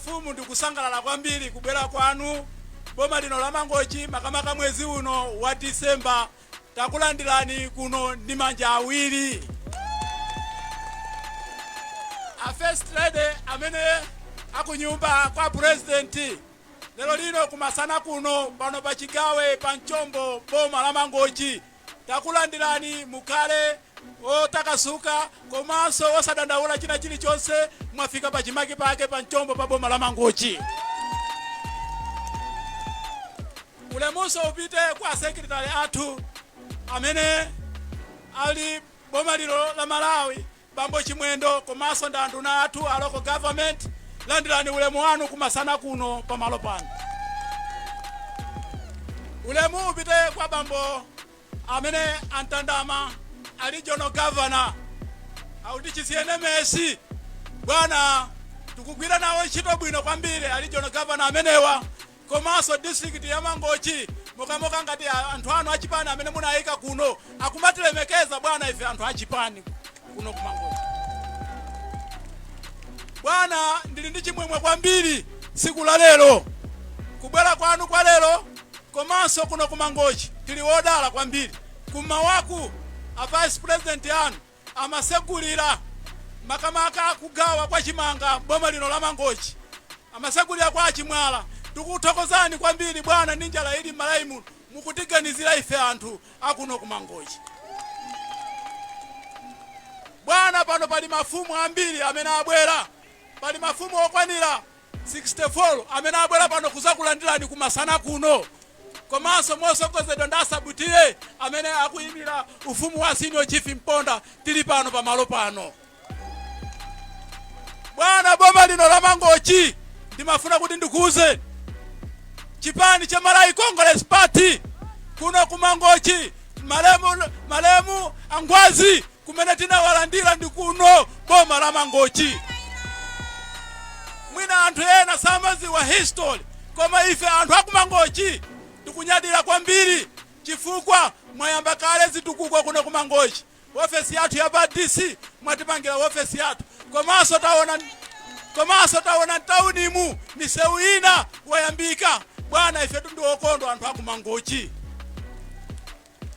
Mafumu, ndikusangalala kwambiri kubwera kwanu boma lino la Mangochi, makamaka mwezi uno wa Disemba. Takulandirani kuno ndi manja awiri. A First Lady amene akunyumba kwa President, lero lino kumasana kuno pano pa Chigawe pa Mchombo, boma la Mangochi, takulandirani. Mukhale otakasuka komanso osadandaula china chilichonse. Mwafika pachimake pake pa Mchombo pa boma la Mangochi. Ulemunso upite kwa secretary athu amene ali boma lino la Malawi, Bambo Chimwendo, komanso ndi anduna athu a local government. Landirani ulemu wanu kumasana kuno pamalo pano. Ulemu upite kwa bambo amene antandama a regional governor, akuti Chisiyenemesi. Bwana, tikugwira nawo ntchito bwino kwambiri a regional governor amenewa, komanso district ya Mangochi, mokamoka ngati anthu anu achipani amene munayika kuno akumatilemekeza, bwana, ife anthu achipani kuno kuMangochi. Bwana, ndili ndi chimwemwe kwambiri tsiku la lero kubwera kwanu kwa lero, komanso kuno kuMangochi tili wodala kwambiri. Kumawaku a Vice President anu amasegulira makamaka kugawa kwa chimanga boma lino la Mangochi, amasegulira kwa Achimwala. Tikuthokozani kwambiri, bwana. Ndi njala ili m'Malawi muno, mukutiganizira ife anthu akuno kuMangochi. Bwana, pano pali mafumu ambiri amene abwera. Pali mafumu okwanira 64 amene abwera pano kuzakulandirani kumasana kuno, komanso mosogozedwa ndi asabutiye amene akuyimira ufumu wa Senior Chief Mponda. Tili pano pamalo pano, bwana. Boma lino la Mangochi, ndimafuna kuti ndikuwuzeni, chipani cha Malawi Congress Party kuno kuMangochi, malemu Angwazi kumene tinawalandira ndi kuno boma la Mangochi. Mwina anthu ena samaziwa history, koma ife anthu akuMangochi tikunyadira kwambiri chifukwa mwayamba kale zitukuko kuno kuMangochi. Ofesi yathu ya pa DC mwatipangira ofesi yathu, komanso taona mtaunimu misewu ina wayambika. Bwana, ife ndi okondwa anthu akuMangochi.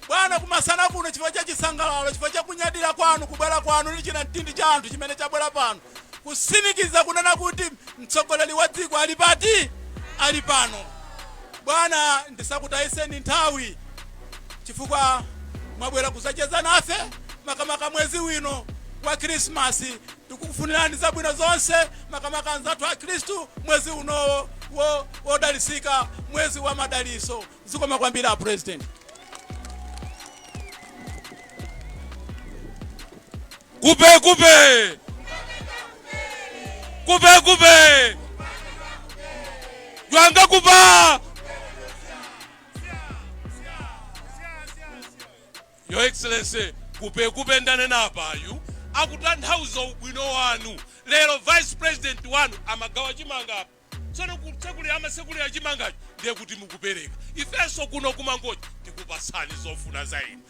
Bwana, kumasana kuno, chifukwa cha chisangalalo, chifukwa cha kunyadira kwanu kubwera kwanu ndi china mtindi cha anthu chimene chabwera pano kusimikiza kunena kuti mtsogoleri wa dziko ali pati, ali pano. Bwana, ndisakutayiseni nthawi chifukwa mwabwera kuzacheza nafe, makamaka mwezi wino wa Krismasi. Tikukufunirani zabwino zonse, makamaka anzathu a Khristu, mwezi unowo wodalisika, mwezi wa madaliso. Zikoma kwambiri, a President. Kupe kupe kupe kupe jwanga kupa. Your Excellency, kupe kupe ndanena apayu akutanthauza ubwino wanu. Lero Vice President wanu amagawa chimanga apa. Tsono kutsekulira, amasekulira chimangacho, ndiye kuti mukupereka. Ifenso kuno kuMangochi tikupatsani zofuna za inu.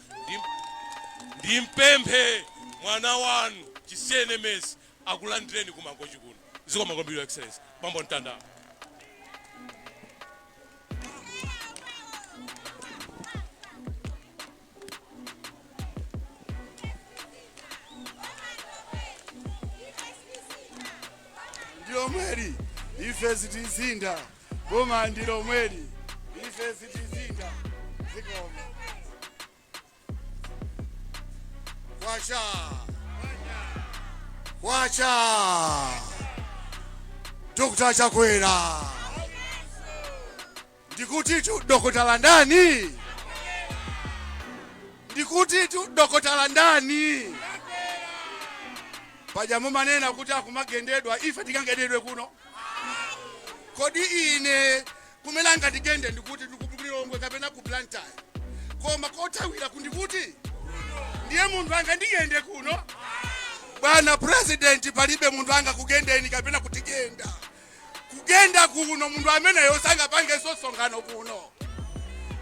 Ndimpemphe mwana wanu Chisiyenemesi akulandireni kuMangochi kuno. Zikoma kwambiri, Your Excellency. Bambo Mtanda. Ndilomweli, ife sitizinda. Boma ndilomweli, ife sitizinda. Zikoma. Kwacha kwacha! Dr. Chakwera, ndikuti tu dokotala ndani? Ndikuti tu dokotala ndani? Paja mumanena kuti akumagendedwa, ife tingagendedwe kuno? Kodi ine kumene angatigende ndikuti? Ndiku Lilongwe kapena ku Blantyre, koma kothawira kundikuti? Ndiye munthu angandigende kuno? Bwana President, palibe munthu angakugendeni kapena kutigenda. Kugenda kuno, munthu ameneyo sangapangenso msonkhano kuno.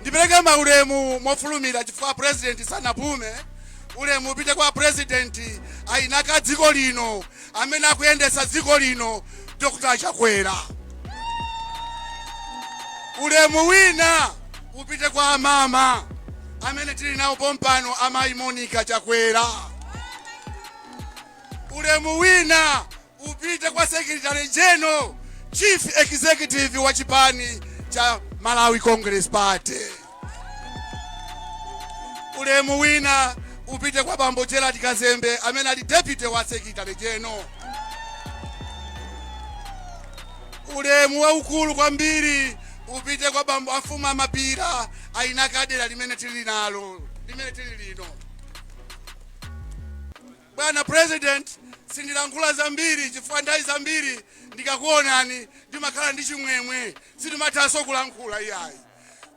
Ndipereke maulemu mofulumira chifukwa President sanapume. Ulemu upite kwa President ainaka dziko lino, amene akuyendesa dziko lino. Dr Chakwera. Ulemu wina upite kwa amama amene tili nawo pompano, amayi Monica Chakwera. Ulemu wina upite kwa Secretary General, Chief Executive wa chipani cha Malawi Congress Party. Ulemu wina upite kwa bambo Gerald Kazembe amene ali deputy wa Secretary General. Ulemu waukulu kwambiri upite kwa bambo afumu amapira aina kadera limene tili nalo, limene tili lino. Bwana President, sindilankhula zambiri chifukwa nthawi zambiri ndikakuonani ndimakhala ndi chimwemwe, sindimathanso kulankhula iyayi.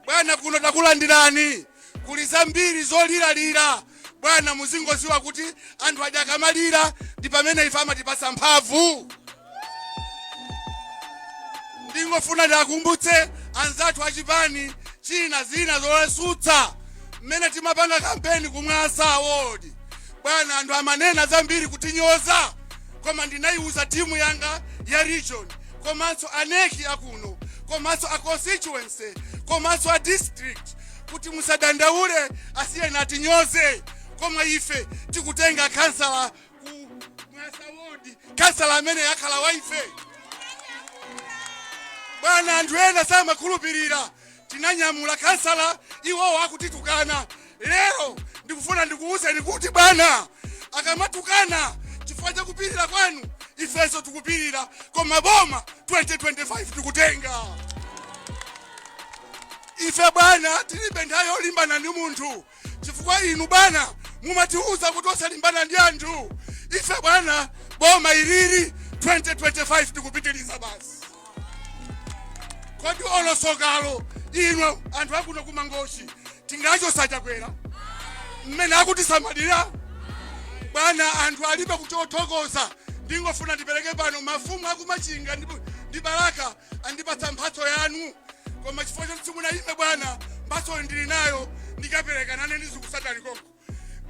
Bwana, kuno takulandirani, kuli zambiri zoliralira. Bwana, muzingoziwa kuti anthu aja akamalira ndi pamene ife amatipasa mphamvu. Ndingofuna ndiakumbutse anzathu achipani china zina zosutsa mmene timapanga kampeni kumwasa ward. Bwana, anthu amanena zambiri kutinyoza, koma ndinayiuza timu yanga ya region, komanso a NEC akuno, komanso a constituency, komanso a district kuti musadandaule, asiyeni atinyoze, koma ife tikutenga kansala ku Mwasa ward, kansala amene akhala wa ife. Bwana, anthu ena samakhulupirira, tinanyamula kansala, iwowo akutitukana. Lero ndikufuna ndikuwuzeni kuti bwana, akamatukana chifukwa chakupirira kwanu, ifenso tikupirira, koma boma 2025 tikutenga ife. Bwana, tilibe nthawi yolimbana ndi munthu chifukwa inu bwana mumatiuza kuti osalimbana ndi anthu. Ife bwana, boma iliri 2025 tikupitiriza basi. Kodi olosokalo inu anthu akuno kumangochi tingachosa Chakwera mmene akutisamalira? Bwana, anthu alibe kuchothokoza. Ndingofuna ndipereke pano, mafumu akumachinga ndi Balaka andipatsa mphatso yanu, koma chifukwa choti simunayime bwana, mphatso ndili nayo, ndikapereka nane ndizikusatani konko.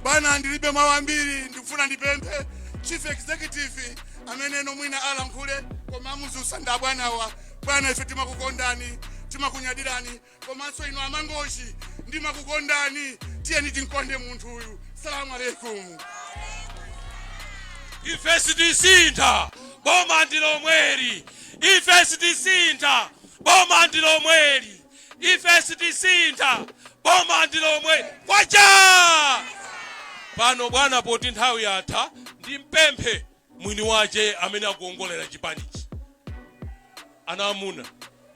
Bwana, ndilibe mawu ambiri, ndikufuna ndipemphe Chief Executive amene eno mwina alankhule, koma amuzusa ndi abwanawa. Bwana, ife timakukondani, timakunyadirani, komanso inu amangochi ndimakukondani. Tiyeni tinkonde munthu uyu. Salamu alaikum. Ife sitisintha, boma ndi lomweli. Ife sitisintha, boma ndi lomweli. Ife sitisintha, boma ndi lomweli. Kwacha pano bwana, poti nthawi yatha, ndimpemphe mwini wace amene akuongolera chipanichi, ana amuna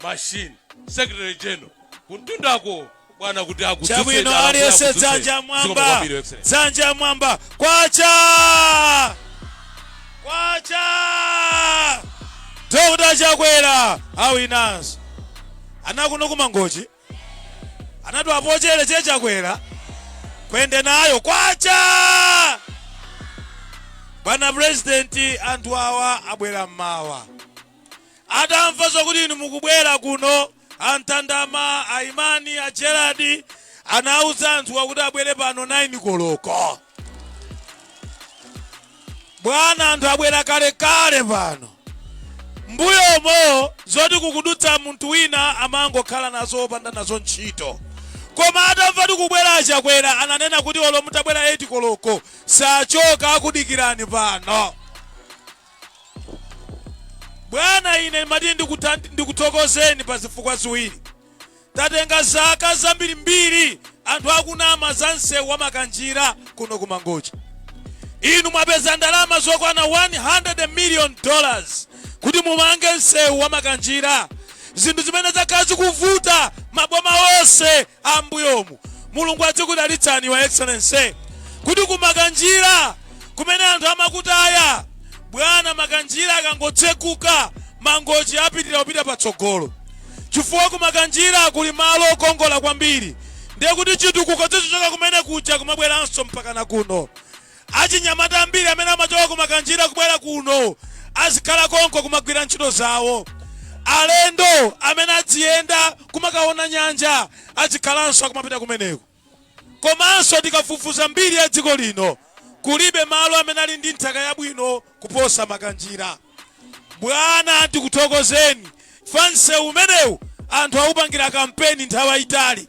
machine, Secretary General kuntundako bwana, kuti akudzutseni. Chabwino. Alankhule, Aliyense akudzutseni. dzanja Zikomo mwamba. kwambiri, Excellency. Dzanja mwamba. Kwacha, kwacha! Dr Chakwera awinanso. Anakuno kumangochi anati apochere che Chakwera kwende nayo. Kwacha! Bwana President, anthu awa abwera mmawa atamva zokuti inu mukubwera kuno. Antandama, aimani, a Gerard anauza anthu akuti abwere pano 9 koloko. Bwana, anthu abwera kalekale pano. Mbuyomo zoti kukudutsa munthu wina amangokhala nazo opanda nazo ntchito, koma atamva tikubwera achakwera, ananena kuti olo mutabwera 8 koloko sachoka, akudikirani pano. Bwana, ine mati ndikuthokozeni pa zifukwa ziwiri. Tatenga zaka zambirimbiri anthu akunama za msewu wa Makanjira kuno kumangochi. Inu mwapeza ndalama zokwana $100 million kuti mumange msewu wa Makanjira, zinthu zimene zakhala zikuvuta maboma onse ambuyomu. Mulungu adzikudalitsani, Your Excellency, kuti kumakanjira kumene anthu amakutaya. Bwana, Makanjira akangotsekuka, Mangochi apitirira kupita patsogolo, chifukwa kumakanjira kuli malo okongola kwambiri. Ndiye kuti chitukuko chichoka kumene kuja kumabweranso mpakana kuno. Achinyamata ambiri amene amachoka kumakanjira kubwera kuno azikhala konko kumagwira ntchito zawo. Alendo amene adziyenda kumakaona nyanja azikhalanso akumapita kumeneko. Komanso tikafufuza mbiri ya dziko lino, kulibe malo amene ali ndi nthaka yabwino kuposa Makanjira. Bwana, tikuthokozeni fa msewu umenewu anthu awupangira kampeni nthawi yayitali,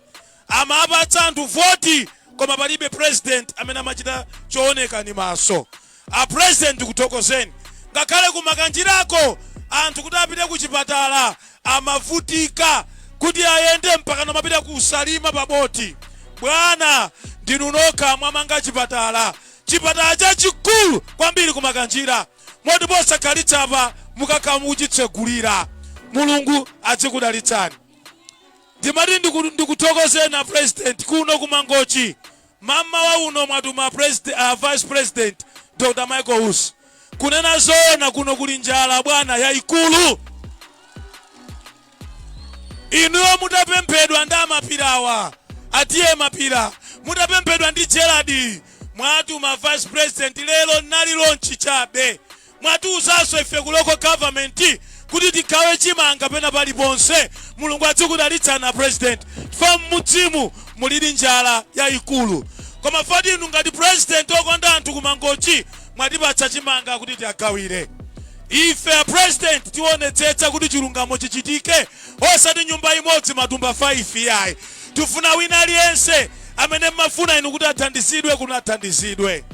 amapatsa anthu voti, koma palibe president amene amachita chooneka ni maso. A President, tikuthokozeni. Ngakhale kumakanjirako anthu kuti apite ku chipatala amavutika kuti ayende mpaka namapita ku Salima paboti. Bwana, ndinu nokha mwamanga chipatala, chipatala chachikulu kwambiri kumakanjira, moti posakhalitsa apa mukakhala mukuchitsegulira. Mulungu adzikudalitsani. Ndimati ndikuthokozeni a President. Kuno kumangochi mamawa uno mwatuma Vice President Dr Michael Usi. Kunena zoona, kuno kuli njala, bwana, yayikulu. Inuyo mutapemphedwa ndi amapirawa, atiye mapira, mutapemphedwa ndi Gerard, mwatuma Vice President. Lero nali launch chabe. Mwatiuzanso ife ku local government kuti tigawe chimanga pena paliponse. Mulungu adzikudalitsani, President, chifukwa mmudzimu mulili njala yayikulu, koma fati inu ngati president okonda anthu kumangochi mwatipatsa chimanga kuti tiagawire ife. A President, tionetsetsa kuti chilungamo chichitike, osati nyumba imodzi matumba 5, yayi. Tifuna wina aliyense amene mmafuna inu kuti athandizidwe kuno athandizidwe.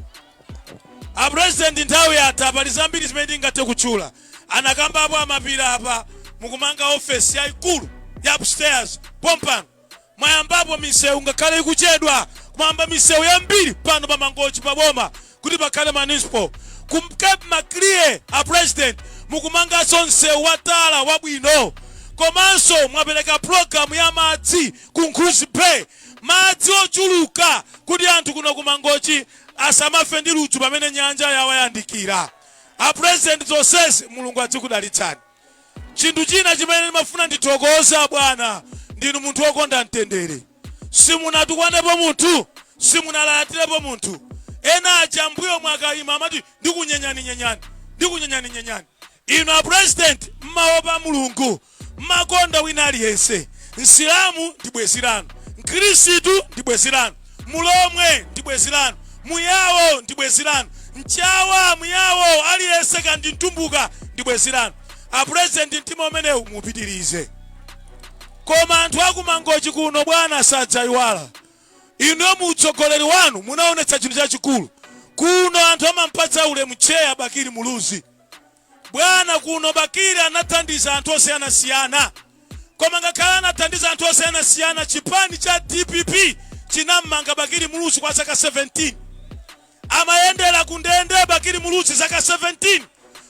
A President, nthawi yatha. Pali zambiri zimene tingathe kutchula. Anakambapo amapira apa, mukumanga ofesi yayikulu ya upstairs pompano. Mwayambapo misewu, ngakhale ikuchedwa, kumamba misewu yambiri pano pa Mangochi paboma kuti pakhale municipal. Ku Cape Maclear, a President, mukumanganso msewu watala wabwino. Komanso mwapereka pulogalamu ya madzi ku Nkhuzi Bay, madzi ochuluka kuti anthu kuno kumangochi asamafe ndi ludzu pamene nyanja yawayandikira. A President, zonsezi Mulungu adzikudalitsani. Chinthu china chimene ndimafuna ndithokoza, bwana, ndinu munthu wokonda mtendere. Simunatukwanepo munthu, simunalatirepo munthu. Ena aja mbuyo mwakayima amati ndikunyenyani nyenyani, ndikunyenyani nyenyani. Inu a President mmaopa Mulungu, mmakonda wina aliyense. Msilamu ndi bwenzi lanu, Mkhristu ndi bwenzi lanu, Mulomwe ndi bwenzi lanu, Muyawo ndi bwenzi lanu, Mchawa, Muyawo, aliyense kandi Mtumbuka ndi bwenzi lanu. A President, mtima umenewu mupitirize. Koma anthu akumangochi kuno, bwana, sadzayiwala inuyo. Mu utsogoleri wanu munaonetsa chinthu chachikulu kuno. Anthu amampatsa ulemu Cheya Bakili Muluzi. Bwana, kuno Bakili anathandiza anthu osiyanasiyana, koma ngakhale anathandiza anthu osiyanasiyana, chipani cha DPP chinammanga Bakili Muluzi kwa zaka 17. Amayendera ku ndende Bakili Muluzi zaka 17.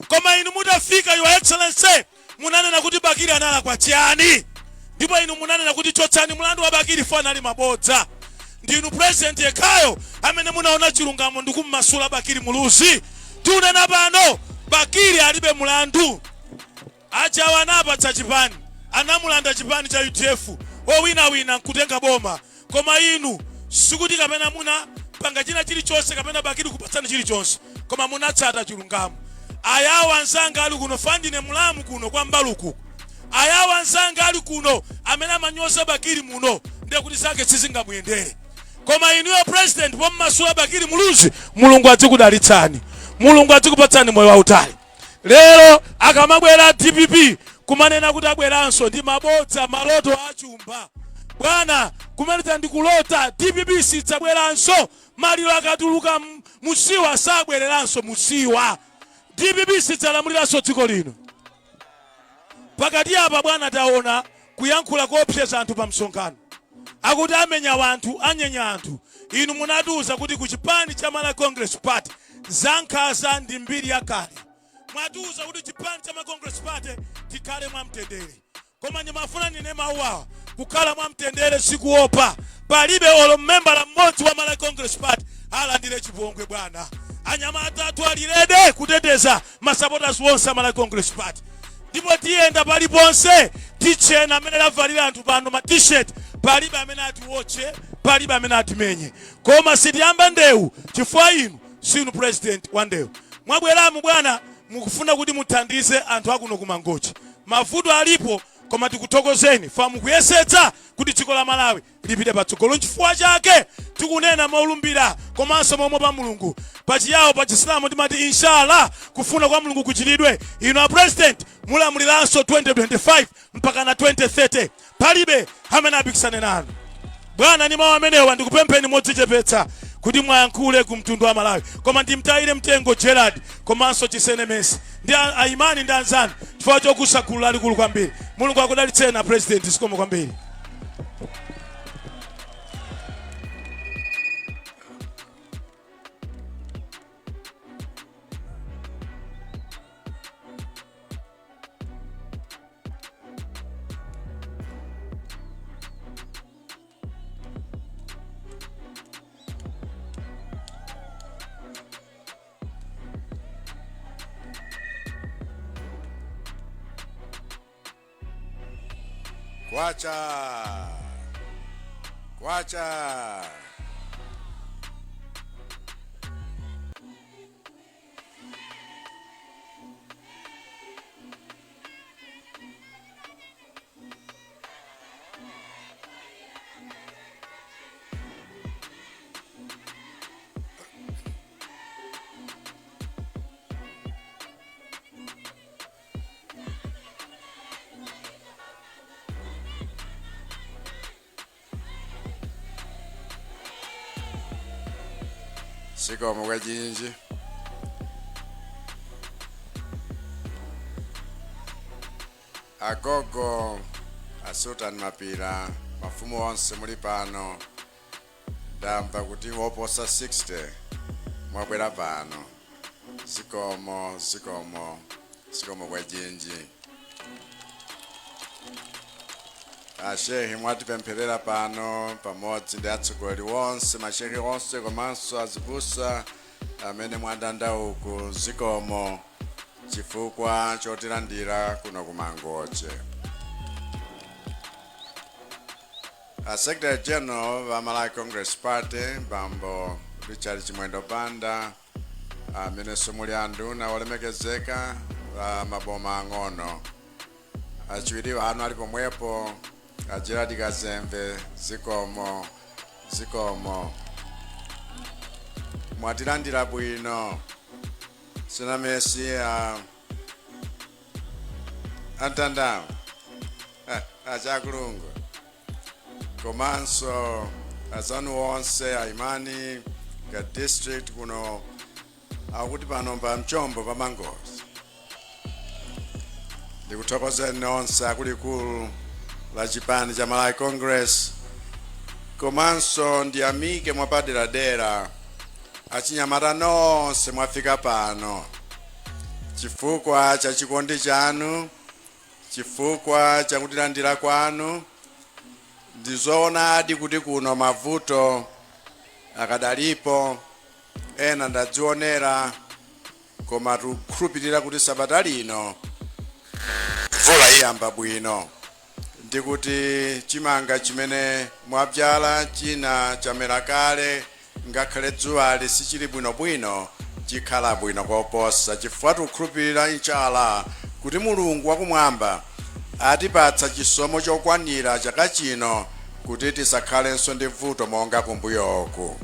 Koma inu mutafika, Your Excellency, munanena kuti Bakili analakwa chiyani? Ndipo inu munanena kuti chotsani mlandu wa Bakili fo anali mabodza. Ndinu President yekhayo amene munaona chilungamo ndi kummasula Bakili Muluzi. Tiunena pano, Bakili alibe mulandu. Ajawa anapatsa chipani, anamulanda chipani cha UDF, owinawina nkutenga boma. Koma inu sikuti kapena muna panga china chilichonse kapena Bakili kupatsani chilichonse, koma munatsata chilungamo. Ayawo anzanga ali kuno, fandine mulamu kuno kwa Mbaluku, ayawo anzanga ali kuno amene amanyoza Bakili muno, ndiye kuti zake sizingamuyendere. Koma inuyo President, pommasula Bakili Muluzi, Mulungu adzikudalitsani, Mulungu adzikupatsani moyo wautali. Lero akamabwera DPP kumanena kuti abweranso, ndi mabodza, maloto achumba, bwana. Kumaneta ndi kulota. DPP sidzabweranso. Maliro akatuluka musiwa sabwereranso musiwa. DPP sidzalamuliranso dziko lino. Pakati apa, bwana, taona kuyankhula koopseza anthu pa msonkhano, akuti amenya wanthu, anyenya anthu. Inu munatiuza kuti ku chipani cha Malawi Congress Party zankhanza ndi mbiri yakale. Mwatiuza kuti chipani cha Malawi Congress Party tikhale mwamtendere. Koma ndimafuna ndine mawu awa: kukhala mwamtendere sikuopa. Palibe olo mmembala mmodzi wa Malawi Congress Party alandire chipongwe, bwana. Anyamata athu ali ready kuteteza masupporters onse a Malawi Congress Party, ndipo tiyenda paliponse tichena amene lavalira anthu pano ma T-shirt. Palibe amene atiwotche, palibe amene atimenye, koma sitiyamba ndewu chifukwa inu sinu president wa ndewu. Mwabweramu, bwana, mukufuna kuti muthandize anthu akuno kumangochi. Mavuto alipo, koma tikuthokozeni fa mukuyesetsa kuti Kuti dziko la Malawi lipite patsogolo. Nchifukwa chake tikunena molumbira komanso momwe pa Mulungu, pachiyawo, pa Chisilamu timati inshallah, kufuna kwa Mulungu kuchitidwe. Inu a President mulamuliranso 2025 mpaka na 2030, palibe amene apikisane nanu, bwana. Ndi mawu amenewa ndikupempheni modzichepetsa kuti mwayankhule ku mtundu wa Malawi. Koma ndimtayire mtengo Gerard komanso Chisenemesi ndi Aimani ndi anzanu chifukwa chokusa gulu lalikulu kwambiri. Mulungu akudalitseni a President, zikomo kwambiri. Kwacha, kwacha! Zikomo kwachinji. Agogo a Sultan Mapira, mafumu onse muli pano, ndamva kuti woposa 60 mwabwera pano. Zikomo, zikomo, zikomo kwachinji. Ashehi mwatipempherera pano pamodzi ndi atsogoleri onse, mashehi onse komanso azibusa amene mwandanda uku, zikomo chifukwa chotilandira kuno kumangoche. A Secretary General wa Malawi Congress Party, Bambo Richard Chimwendo Banda, amenenso muli anduna olemekezeka a maboma ang'ono, achiwiri anu ali pomwepo, a Gerard Kazembe, zikomo, zikomo, mwatilandira bwino. Sinamesi a Antandawo, achakulungu komanso azanu onse aimani ka district kuno, akuti pano pa mchombo pa Mangochi. Ndikuthokozeni nonse akuluakulu la chipani cha Malawi Congress, komanso ndiyamike mwapaderadera achinyamata nonse mwafika pano chifukwa cha chikondi chanu, chifukwa chakutilandira kwanu. Ndizoonadi kuti kuno mavuto akadalipo, ena ndadzionera, koma tikukhulupirira kuti sabata lino mvula iyamba bwino, ndikuti chimanga chimene mwabzala china chamera kale, ngakhale dzuwali sichili bwinobwino, chikhala bwino koposa, chifukwa tikukhulupirira inshallah kuti Mulungu wakumwamba atipatsa chisomo chokwanira chaka chino kuti tisakhalenso ndi vuto monga kumbuyoku.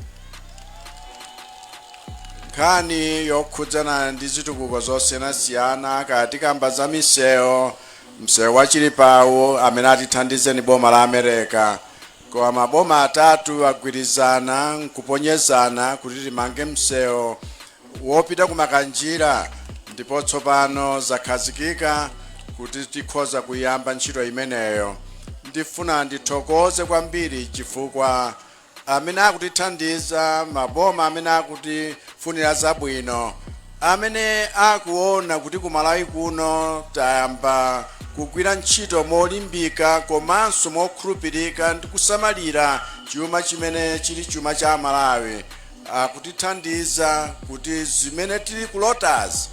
Nkhani yokhudzana ndi zitukuko zosiyanasiyana, kaya tikamba za misewu, msewu wa Chilipawu amene atithandize ni boma la America, koma maboma atatu agwirizana nkuponyezana kuti timange msewu wopita ku Makanjira, ndipo tsopano zakhazikika kuti tikhoza kuyamba ntchito imeneyo. Ndifuna ndithokoze kwambiri chifukwa amene akutithandiza, maboma amene akutifunira zabwino, amene akuona kuti ku Malawi kuno tayamba kugwira ntchito molimbika komanso mokhulupirika ndi kusamalira chuma chimene chili chuma cha Malawi, akutithandiza kuti zimene tili kulotazi,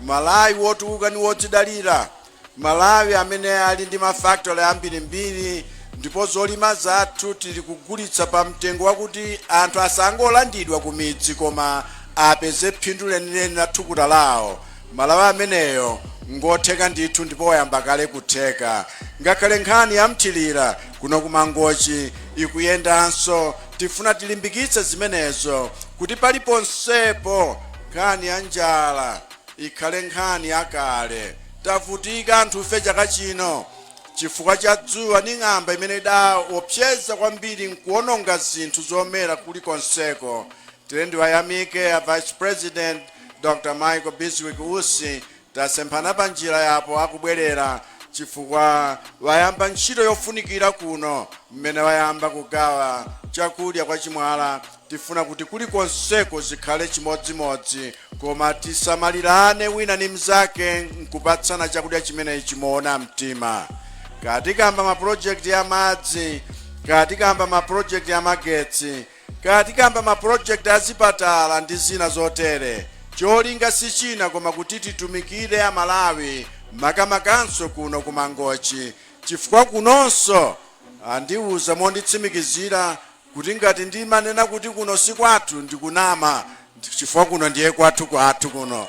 Malawi wotukuka ndi wodzidalira, Malawi amene ali ndi mafactory ambirimbiri, ndipo zolima zathu tili kugulitsa pa mtengo wakuti anthu asangolandidwa ku midzi koma apeze phindu lenileni la thukuta lawo, Malawi ameneyo. Ngotheka ndithu ndipo wayamba kale kutheka. Ngakhale nkhani ya mthirira kuno kuMangochi ikuyendanso. Tifuna tilimbikitse zimenezo kuti paliponsepo nkhani ya njala ikhale nkhani yakale. Tavutika anthufe chaka chino chifukwa cha dzuwa ndi ng'amba imene idaopseza kwambiri nkuononga zinthu zomera kulikonseko. Tere ndiwayamike a Vice President Dr Michael Bizwick Usi, tasemphana pa njira yapo akubwerera, chifukwa wayamba ntchito yofunikira kuno mmene wayamba kugawa chakudya kwa chimwala. Tifuna kuti kulikonseko zikhale chimodzimodzi, koma tisamalirane wina ni mnzake nkupatsana chakudya chimenechi chimoona mtima. Katikamba mapulojekiti ya madzi, katikamba mapulojekiti ya magetsi, katikamba mapulojekiti azipatala ndi zina zotere, cholinga si china koma kuti titumikire Amalawi, makamakanso kuno kuMangochi, chifukwa kunonso andiwuza monditsimikizira kuti ngati ndimanena kuti kuno si kwathu ndikunama, chifukwa kuno ndiye kwathu kwathu kuno.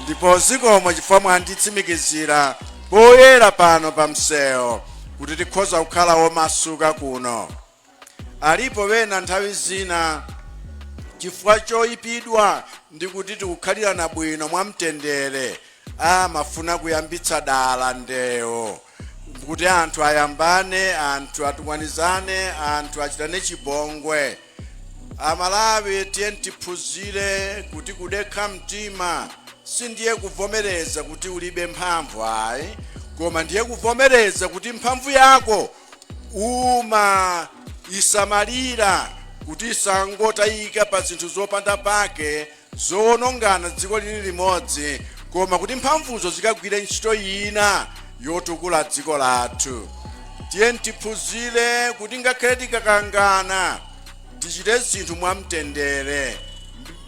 Ndipo zikomo chifukwa mwanditsimikizira poyera pano pa msewu kuti tikhoza kukhala womasuka kuno. Alipo wena nthawi zina chifukwa choyipidwa ndi kuti tikukhalirana bwino mwamtendere amafuna kuyambitsa dala ndewo kuti anthu ayambane, anthu atukwanizane, anthu achitane chipongwe. Amalawi, tiye tiphunzire kuti kudekha mtima sindiye kuvomereza kuti ulibe mphamvu ayi, koma ndiye kuvomereza kuti mphamvu yako uma isamalira kuti isangotayika pa zinthu zopanda pake zowonongana dziko lili limodzi, koma kuti mphamvuzo zikagwire ntchito ina yotukula dziko lathu. Tiye tiphunzire kuti ngakhale tikakangana tichite zinthu mwamtendere.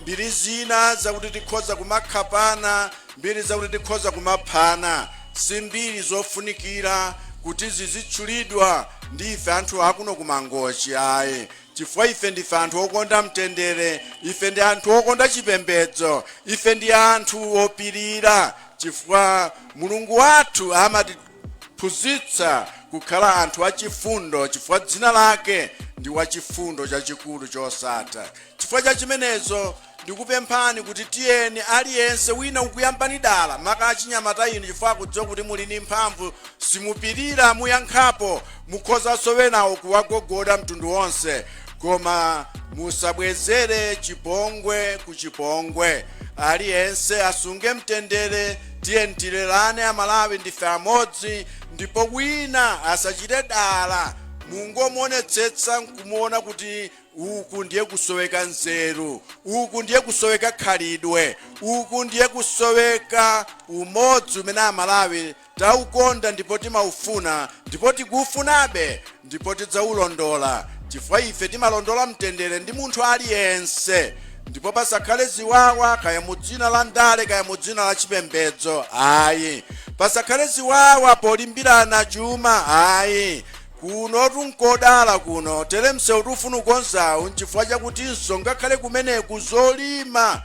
Mbiri zina zakuti tikhoza kumakhapana, mbiri zakuti tikhoza kumaphana, si mbiri zofunikira kuti zizitchulidwa ndi ife anthu akuno kuMangochi ayi, chifukwa ife ndife anthu okonda mtendere, ife ndi anthu okonda chipembedzo, ife ndi anthu opirira, chifukwa Mulungu wathu amatiphunzitsa kukhala anthu achifundo, chifukwa dzina lake ndi wachifundo chachikulu chosatha. Chifukwa cha chimenezo ndikupemphani kuti tiyeni aliyense wina ukuyambani dala, maka achinyamata inu, chifukwa akudziwa kuti muli ndi mphamvu, simupirira, muyankhapo, mukhozanso wenawo kuwagogoda mtundu wonse, koma musabwezere chipongwe ku chipongwe. Aliyense asunge mtendere. Tiyeni tilerane Amalawi, ndife amodzi, ndipo wina asachite dala, mungomuonetsetsa nkumuona kuti uku ndiye kusoweka nzeru, uku ndiye kusoweka khalidwe, uku ndiye kusoweka umodzi umene Amalawi taukonda ndipo timaufuna ndipo tikuufunabe ndipo tidzawulondola, chifukwa ife timalondola mtendere ndi munthu aliyense. Ndipo pasakhale ziwawa, kaya mu dzina la ndale, kaya mu dzina la chipembedzo ayi. Pasakhale ziwawa polimbirana chuma ayi. Kuno tunkodala kuno tere msewu tufuna ukonzawu nchifukwa chakutinso ngakhale kumeneku zolima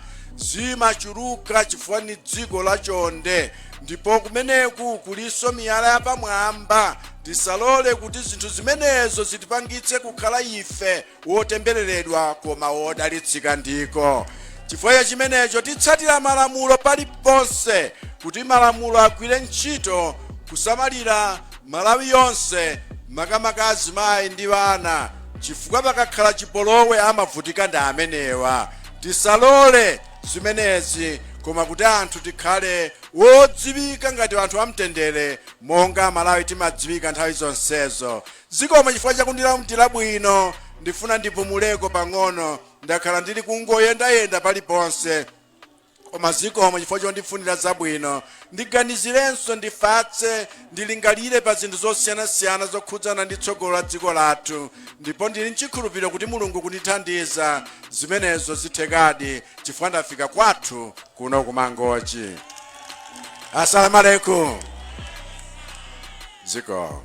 zimachuluka, chifukwa ni dziko lachonde ndipo kumeneku kulinso miyala yapamwamba. Tisalole kuti zinthu zimenezo zitipangitse kukhala ife wotembereredwa koma wodalitsika. Ndiko chifukwa cha chimenecho titsatira malamulo paliponse kuti malamulo agwire ntchito kusamalira Malawi yonse, makamaka azimayi ndi ana, chifukwa pakakhala chipolowe amavutika ndi amenewa. Tisalole zimenezi, koma kuti anthu tikhale wodziwika ngati anthu amtendere monga Amalawi timadziwika nthawi zonsezo. Zikomo chifukwa chakundilandira bwino. Ndifuna ndipumuleko pang'ono, ndakhala ndili kungoyendayenda paliponse, koma zikomo chifukwa chondifunira zabwino. Ndiganizirenso, ndifatse, ndilingalire pa zinthu zosiyanasiyana zokhudzana ndi tsogolo la dziko lathu, ndipo ndili mchikhulupiriro kuti Mulungu kundithandiza zimenezo zithekadi, chifukwa ndafika kwathu kuno kuMangochi. Assalamu alaikum. Zikomo.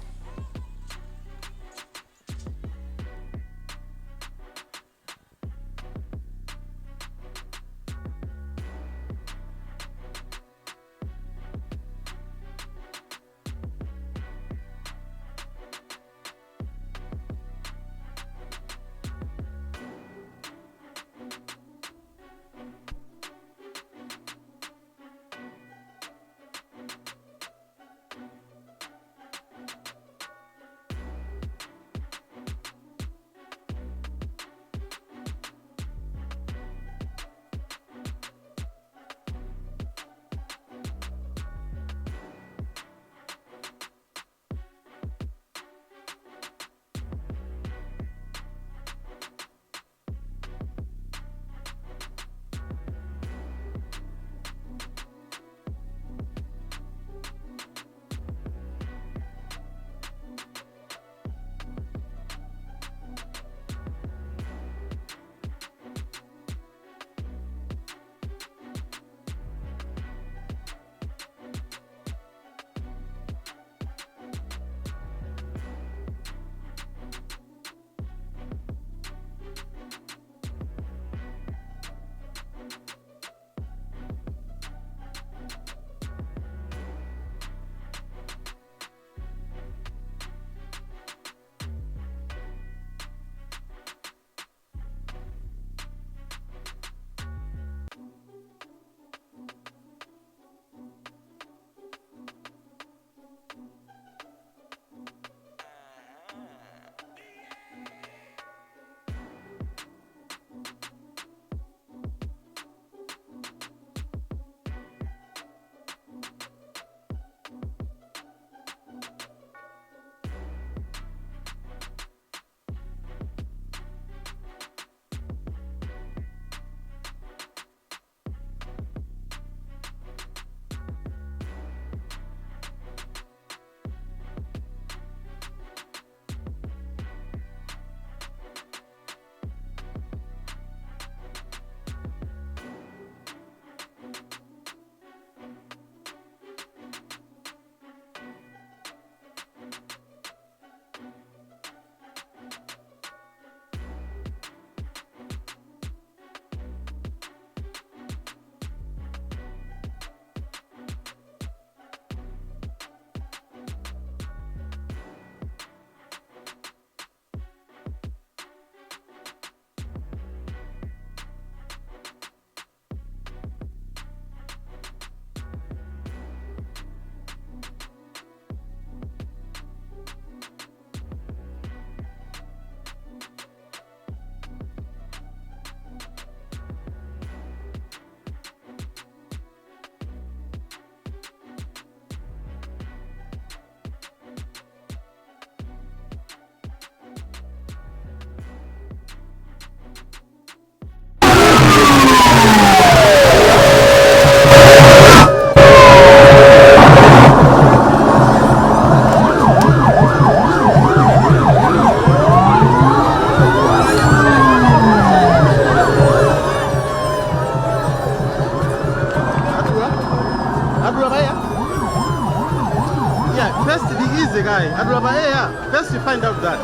Just to find out that.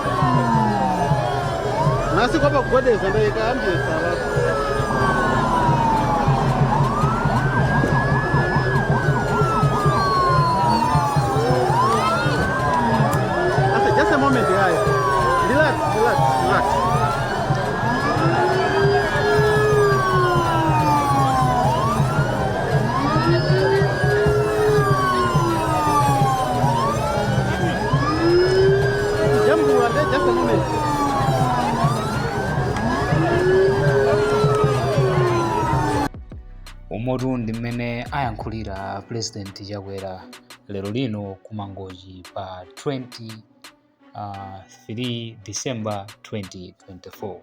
Nasi kwapa kugwedeza ndayika ambulance alafu. Asa, just a moment, guys. Relax, relax, relax. Jambula, just a moment. Umotu ndi mmene ayankhulira President Chakwera lero lino ku Mangochi pa 23 December 2024.